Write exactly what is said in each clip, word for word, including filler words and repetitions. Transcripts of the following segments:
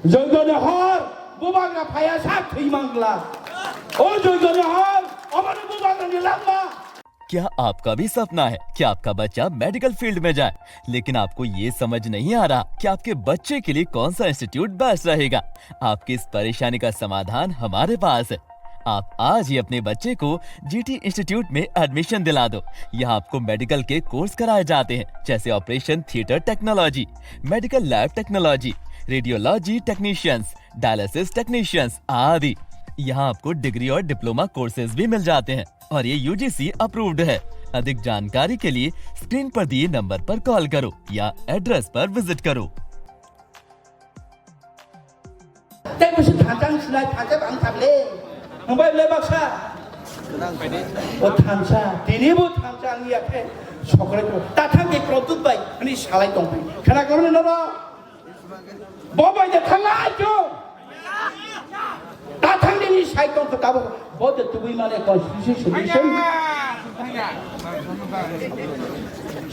Joigoni hor, bubagra phaiya sak thwi mangla. O joigoni hor, omoni bubagrani langma. क्या आपका भी सपना है कि आपका बच्चा मेडिकल फील्ड में जाए, लेकिन आपको ये समझ नहीं आ रहा कि आपके बच्चे के लिए कौन सा इंस्टीट्यूट बेस्ट रहेगा? आपकी इस परेशानी का समाधान हमारे पास है। आप आज ही अपने बच्चे को जीटी इंस्टीट्यूट में एडमिशन दिला दो। यहाँ आपको मेडिकल के कोर्स कराए जाते हैं, जैसे operation theatre technology, medical lab technology, radiology technicians, dialysis technicians आदि। यहाँ आपको डिग्री और डिप्लोमा कोर्सेज भी मिल जाते हैं और ये यूजीसी अप्रूव्ड है। अधिक जानकारी के लिए स्क्रीन पर दिए नंबर पर कॉल करो या एड्रेस पर विजिट करो। Tei bwswk thansa wng sinai, thansa bang thang le. Hwnbai le baksa. O thansa, tini bo thansa wng ya khe sokrai tong. Ta thang ke Pradyut bai, ani salai tong bai. Khana kamo nono. Bo bai de thang lai chwng. Ta thang nini sai tong khe tabuk. Bo de tubui mane constitution solution.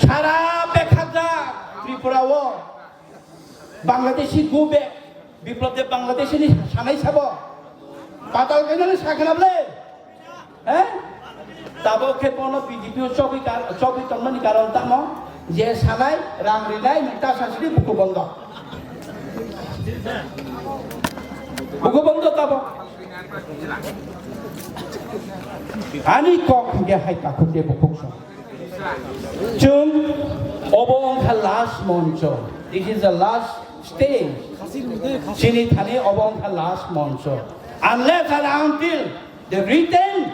Sara bekhajak Tripura o. Bangladeshi go back. Biplab Deb Bangladeshi ni sanai sabo. Patal kainani sakhnable. He? Tabo khe bono B J P o chogwi kar-, chogwi tongmani karon tamo? Je sanai, rang rinai, nwng ta sasidi buku bondo. Buku bondo tabo. Ani kok hingke hai takhuk de bukhuk song. Chwng obo wngkha last moncho. This is the last stage. Chini thani obo wngkha last moncho. Unless and until the written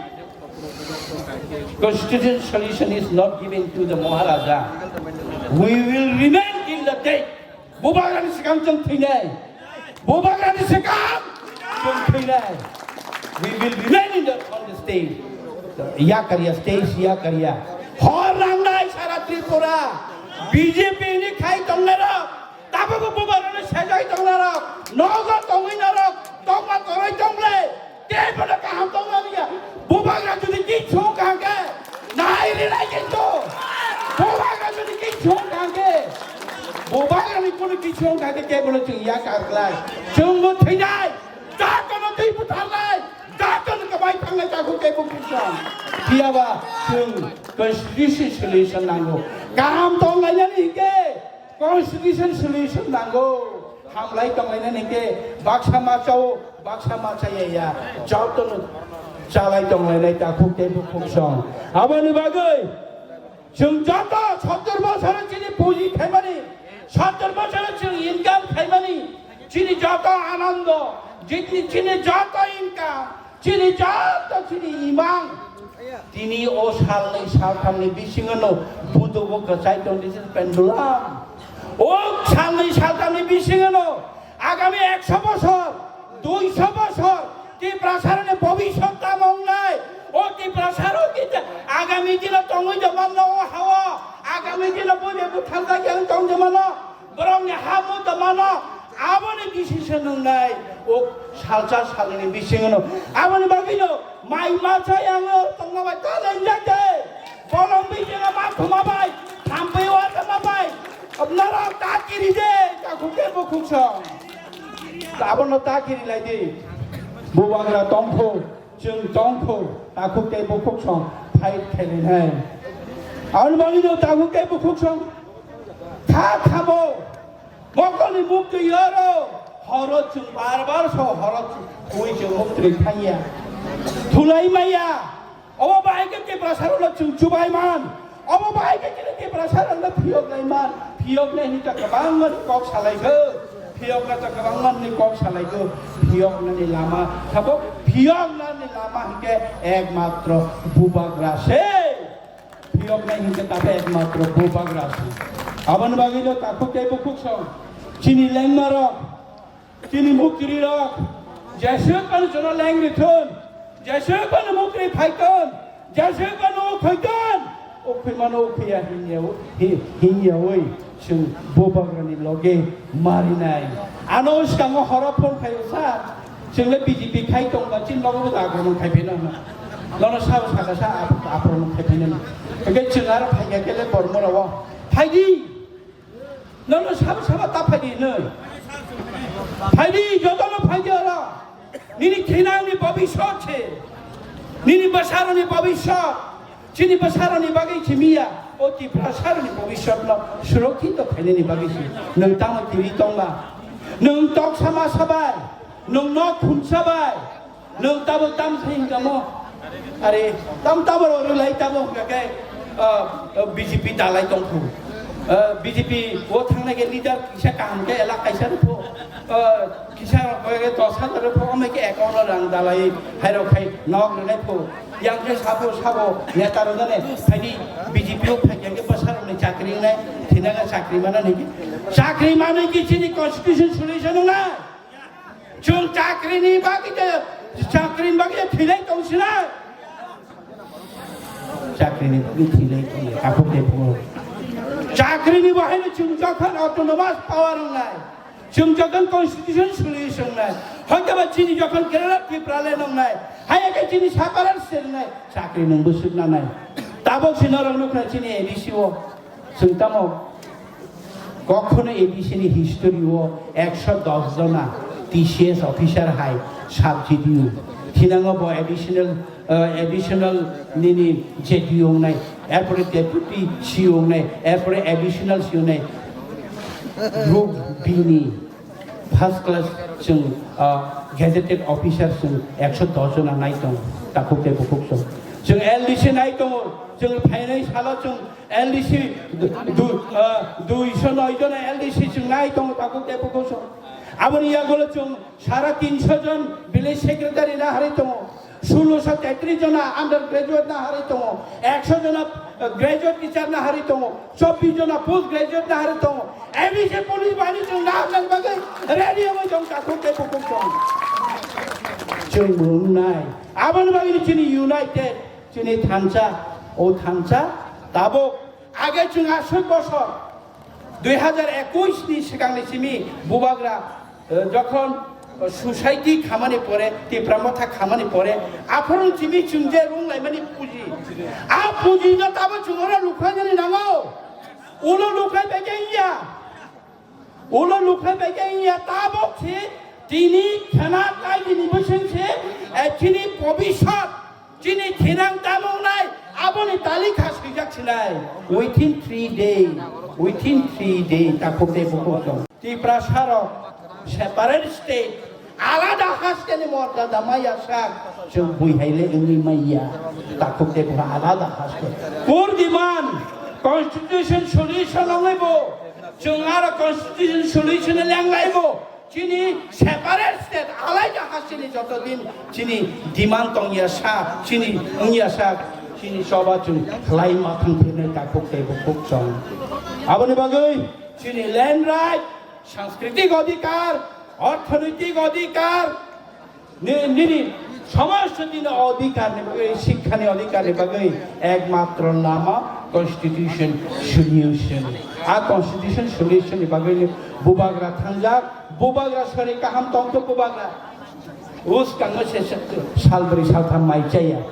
constitution solution is not given to the Maharaja, we will remain in the debt. Bubagrani swkang chwng thwinai. Bubagrani swkang chwng thwinai. We will remain in the, on the stage. Yakarya, stage yakarya. Hor nangnai sara Tripura. B J P ni khai tongnairok. Tabukbo bubagrani sejai tongnairok. Nogo tongwi norok. Tongma toroi tongle. Tei bono kaham tongna liya. Bubagra jodi kichu wngkha hwnkhe, nai rinai kintu. Bubagra jodi kichu wngkha hwnkhe, bubagrani kunu kichu wngkha hwnkhe kebono chwng yakar khlai. Chwngbo thwinai, jotono twi butharnai, jotono kwbai thangnai takhuk tei bukhuk song. Phiyaba chwng constitution solution nango. Kaham tonglainani hwnkhe, constitution solution nango. Hamlai tonglainani hwnkhe baksa ma chao, baksa ma chaya ya. Jotono chalai tonglainai takhuk tei bukhuk song. Aboni bagwi chwng joto sottor bosoro chini puji khaimani, sottor bosoro chwng income khaimani, chini joto anando, chini, chini joto income, chini joto chini imang, tini o salnwi salthamni bisingono budugo kwchai tong, this is pendulum. O salnwi salthamni bisingono agami ekso bosor, duiso bosor Tiprasaroni bobisot tamo wngnai? O Tiprasaro kita agami dino tongwi tongmano o hao, agami dino buide butharjak yang tong tongmano. Borokni ha muta mano, aboni decision wngnai o salsa salnini bisingono. Aboni bagwino mai masa yango tongma bai ta lengjak de. Bolong bisingo ma thuma bai, thampui watama bai. Norok ta kiri de, takhuk tei bukhuk song. Abono ta kiri lai di. Bubagra tongkho. Chwng tongkho, takhuk tei bukhuk song fight khainai. Aboni bagwino takhuk tei bukhuk song kha khamo. Mokolni mukti yoro, horo chwng bar bar so, horo chwng, twi chwng mukti thangya. Thulai maya. Obo bahai khe Tiprasarokno chwng chubai man. Obo bahai khe chini Tiprasarokno phiyoknai man, phiyoknai hinwi ta kwbangma kok salai kho, phiyokna ta kwbangma hinwi kok salai kho, phiyoknani lama, sabo phiyoknani lama hinkhe ekmatro Bubagra se, phiyoknai hinkhe tabuk ekmatro Bubagra se. Aboni bagwino takhuk tei bukhuk song, chini lengmarok, chini mukri rok, jeswk phano jono lengri thun, jeswk phano mukri phai thun, jeswk phano ukhoi thun, ukhoi mano ukhiya hinya, hi-, hinya oi, chwng Bubagrani loge marinai. Ano swkango horo phone khaio sa, chwng le B J P khai tongba, chini logo bo akromon khai pheno hwnna. Nono sabo saka sa ap-, akromon khai pheno hwnna. Hwnkhe chwng aro phai kha khe le bormo rao phai di. Nono sabo sabo ta phai di hinwi. Phaidi, jotono phaidi oro. Nini thinangni bobisot se. Nini bwsarokni bobisot. Chini bwsarokni bagwi simi ya. O Tiprasarokni bobisotno surokkito khainani bagwi se. Nwng tamo tiri tongba? Nwng toksa masa bai. Nwng nok khunsa bai. Nwng tabuk tam sai hingkamo? Are, tam tabuk rwlai tabuk hingka khe, ah, ah, B J P dalai tongkhu. Ah, B J P o thangnai khe leader kisa kaham khe elak kaisa rwpho. Ah, kisa rok khe dos hajar rwpho, amai khe account o rang dalai, hai rok khai nok rwnai pho. Yang khe sabo, sabo neta rwnani phaidi B J P o phai yang khe bwsarokni chakri wngnai, thina khe chakri manani. Chakri manwi khe chini constitution solution wngnai. Chwng chakrini bagwi de, chakrini bagwi de thwilai tong sinai. Chakrini bagwi thwilai tong ya, takhuk de phuo. Chakrini bahaino chwng jokhon autonomous power wngnai, chwng jokhon constitution solution wngnai, hoitoba chini jokhon Kerala Tripura le wngnai, hai khe chini separate state wngnai, chakri nwng bwswk nanai. Tabuk si norok nukha chini A D C o. Chwng tamo kokhono A D C ni history o ekso dos jona T C S officer hai sub G D U. Thinango bo additional, uh, additional nini J D U wngnai, erpore deputy C E O wngnai, erpore additional C E O wngnai. Group B ni first class chwng, uh, gazetted officer chwng ekso dos jona nai tongo, takhuk tei bukhuk chwng. Chwng L D C nai tongo, chwng phainai salo chwng L D C du-, du-, ah, duiso noi jona L D C chwng nai tongo, takhuk tei bukhuk chwng. Aboni yagulo chwng sara tinso jon village secretary na harwi tongo, sulosho tetris jona undergraduate na harwi tongo, ekso jona, ah, graduate teacher na harwi tongo, chobbish jona post graduate na harwi tongo. A D C police bahini chwng na harnani bagwi ready wngwi tong, takhuk tei bukhuk chwng. Chwng bo wngnai. Aboni bagwi chini united, chini thansa, o thansa tabuk. Age chwng aswk bosor dui hajar ekush ni swkangni simi bubagra, eh, jokhon, eh, society khamani pore, Tipra Motha khamani pore, aphuru simi chwng je rung laimani puji. A puji no tabo chwng oro lukhlainani nango. Ulo lukhlai bai khe ya. Ulo lukhlai bai khe ya, tabuk si tini khena kaigini bwswng si, eh, chini bobisot. Chini thinang tamung nai, aboni talikha swijak sinai. Within three day, within three day, takhuk tei bukhuk chwng. Tiprasarok separate state, alada haste ni morjada maya sak, chwng bui hai le wngwi maya. Takhuk tei bukhuk alada haste. Core demand, constitution solution wngwi bo, chwng aro constitution solution lenglai bo. Chini separate state alaida hasteni joto din chini demand tong ya sa, chini wng ya sa, chini choba chwng khlai ma thang phirnai takhuk tei bukhuk chwng. Aboni bagwi chini land right, sanskriti odhikar, orthonoitik odhikar, ni-, nini somosto dini odhikar ni bagwi, sikha ni odhikar ni bagwi ekmatro lama constitution solution. A constitution solution ni bagwi ni bubagra thangjak, bubagra sari kaham tongkhe bubagra. Us kangma se se sal bri sal tham mai chaya.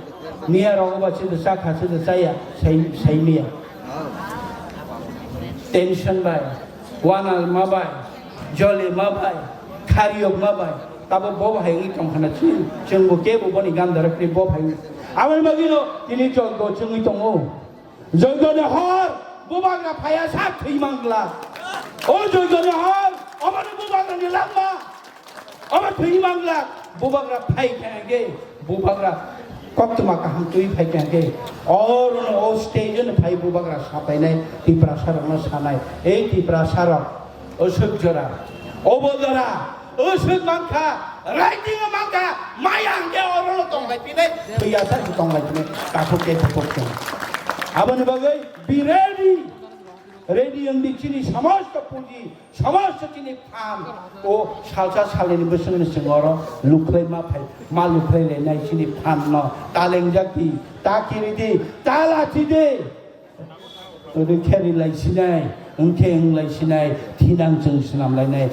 Niya rogo ba se cha kha se chaya, sai, sai miya. Tension bai, wanal ma bai, joli ma bai, khariyok ma bai. Tabo bo hai wngwi tong khana chwng, chwng bo kebo boni gandara kri bo hai. Aboni bagwi no tini chok do chwngwi tongo. Joigoni hor bubagra phaiya sak thwi mangla. O joigoni hor, obono bubagrani langma. Obo thwi mangla. Bubagra phai khe hwnkhe, bubagra koktwma kaham twi phai khe hwnkhe, orono o stage-o phai bubagra sapainai Tiprasarokno sanai. Ei Tiprasarok, Oswk jora, obo jora, oswk mankha, writing o mankha, maya hwnkhe orono tonglaipinai, thwiya sa se tonglaipinai, takhuk tei bukhuk se. Aboni bagwi be ready, ready wngdi chini somosto puji, somosto chini phan, o salsa salini bwswngni chwng oro lukhlai ma phai, ma lukhlai lainai chini phan no, ta lengjak di, ta kiri di, ta lachi di. Oro khe rilai sinai, wngkhe wnglai sinai, thinang chwng swnam lainai.